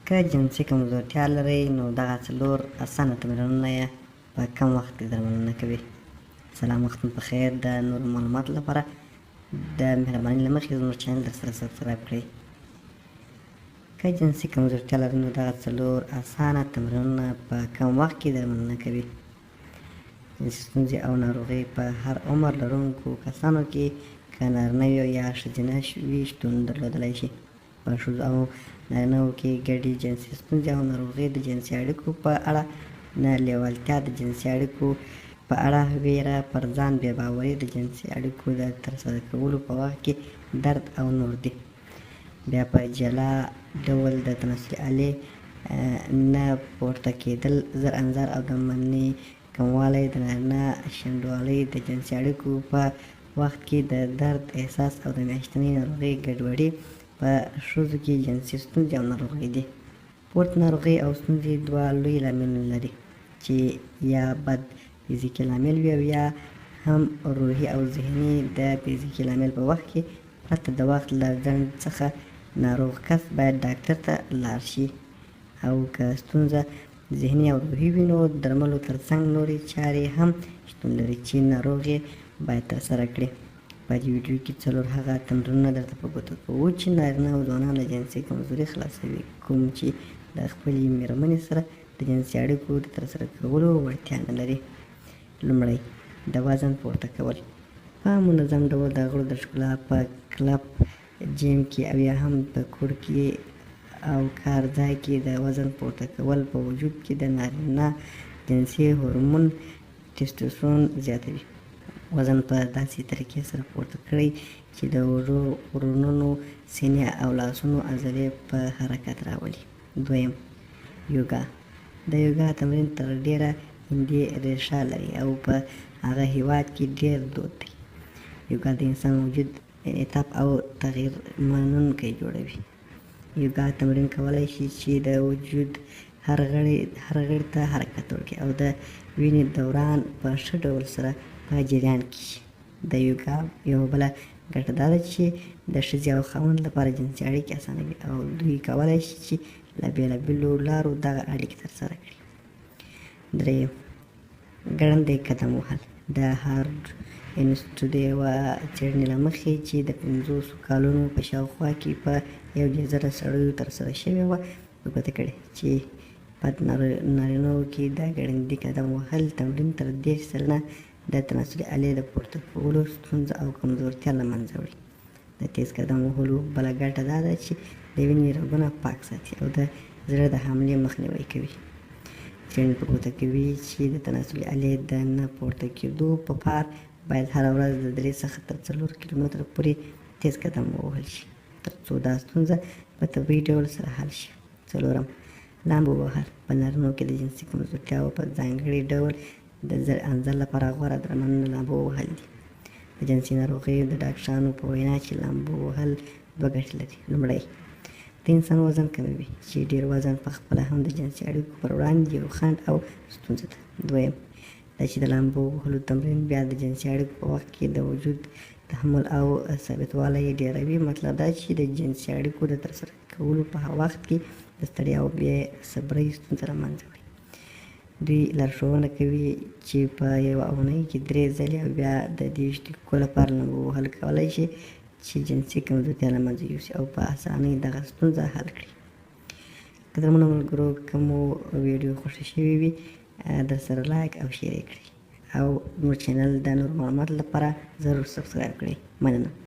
که جنسي کمزورتیا لرئ نو دغه څلور اسانه تمرینونه یې په کم وخت کې درملنه کوي. سلام، وخت مو په خیر. د نورو معلوماتو لپاره د مهرباني له مخې زموږ چینل در سره سبسکرایب کړئ. که جنسي کمزورتیا لرئ نو دغه څلور اسانه تمرینونه په کم وخت کې درملنه کوي. جنسي ستونزې او ناروغۍ په هر عمر لرونکو کسانو کې که نارینه وي یا ښځینه وي شتون درلودلی شي. په ښځو او نارینه وو کې ګډې جنسي ستونزې او ناروغۍ، د جنسي اړیکو په اړه نه لیوالتیا، د جنسي اړیکو په اړه ویره، پر ځان بې باوري، د جنسي اړیکو د ترسره کولو په وخت کې درد او نور دي. بیا په جلا ډول د تناسلي آلې نه پورته کېدل، زر انځر او د مني کموالی، د نارینه شنډوالی، د جنسي اړیکو په وخت کې د درد احساس او د میاشتنۍ ناروغۍ ګډوډي په ښځو کې جنسي ستونزې او ناروغۍ دي. پورته ناروغۍ او ستونزې دوه لوی لاملونه لري چې یا بد فزیکي لامل وي او یا هم روحي او ذهني. د فزیکي لامل په وخت کې پرته د وخت له ځنډ څخه ناروغ کس باید ډاکتر ته لاړ شي او که ستونزه ذهني او روحي وي نو درملو ترڅنګ نورې چارې هم شتون لري چې ناروغ یې باید ترسره کړي. په دې ویډیو کې څلور هغه تمرینونه درته په ګوته کوو چې نارینه او ځوانان له جنسي کمزوري خلاصوي، کوم چې د خپلې میرمنې سره د جنسي اړیکو د ترسره کولو وړتیا نه لري. لومړی، د وزن پورته کول. په منظم ډول د غړو د ښکلا په کلب، جیم کې او یا هم په کور کې او کار ځای کې د وزن پورته کول په وجود کې د نارینه جنسي هورمون ټسټوسټرون زیاتوي. وزن په داسې طریقې سره پورته کړئ چې د اوږو، ورنونو، سینې او لاسونو عضلې په حرکت راولي. دویم، یوګا. د یوګا تمرین تر ډېره هندي ریښه لري او په هغه هیواد کې ډېر دود دی. یوګا د انسان وجود انعطاف او تغیر منونکی جوړوي. یوګا تمرین کولای شي چې د وجود هر غړي ته حرکت ورکړي او د وینې دوران په ښه ډول سره په جریان کې شي. د یوګا یوه بله ګټه دا ده چې د ښځې او خاوند لپاره جنسي اړیکې اسانوي او دوی کولای شي چې له بېلابېلو لارو دغه اړیکې ترسره کړي. درېیم، ګړندی قدم وهل. د هارډ انسټیټیوټ د یوه څېړنې له مخې چې د 50 کالونو په شاوخوا کې په 31,000 سړیو ترسره شوې وه، په ګوته کړې چې په نارینهوو کې د ګړندي قدم وهل تمرین تر 30% د تناسلي آلې د پورته کولو ستونزه او کمزورتیا له منځه وړي. د تېز قدم وهلو بله ګټه دا ده چې د وینې رګونه پاک ساتي او د زړه د حملې مخنیوی کوي. څېړنې په ګوته کوي چې د تناسلي آلې د نه پورته کېدو په پار باید هره ورځ د 3 څخه تر 4 کیلومتره پورې تېز قدم ووهل شي، تر څو دا ستونزه په طبیعي ډول سره حل شي. څلورم، لامبو وهل. په نارینو کې د جنسي کمزورتیاوو په ځانګړي ډول د زر انځر لپاره غوره درملنه لامبو وهل دي. د جنسي ناروغیو د ډاکټرانو په وینا چې لامبو وهل دوه ګټې لري. لومړی، د انسان وزن کموي چې ډېر وزن په خپله هم د جنسي اړیکو پر وړاندې یو خنډ او ستونزه ده. دویم، دا چې د لامبو وهلو تمرین بیا د جنسي اړیکو په وخت کې د وجود تحمل او ثابتوالی ډېروي، مطلب دا چې د جنسي اړیکو د ترسره کولو په وخت کې د ستړیا او بې صبرۍ ستونزه له منځه وړي. دوی لارښوونه کوي چې په یوه اونۍ کې 3 ځلې او بیا د 30 دقیقو لپاره لامبو وهل کولای شي چې جنسي کمزورتیا له منځه یوسي او په اسانۍ دغه ستونزه حل کړي. قدرمنو ملګرو، که مو ویډیو خوښه شوې وي در سره لایک او شیر یې کړئ او زموږ چینل د نورو معلوماتو لپاره ضرور سبسکرایب کړئ. مننه.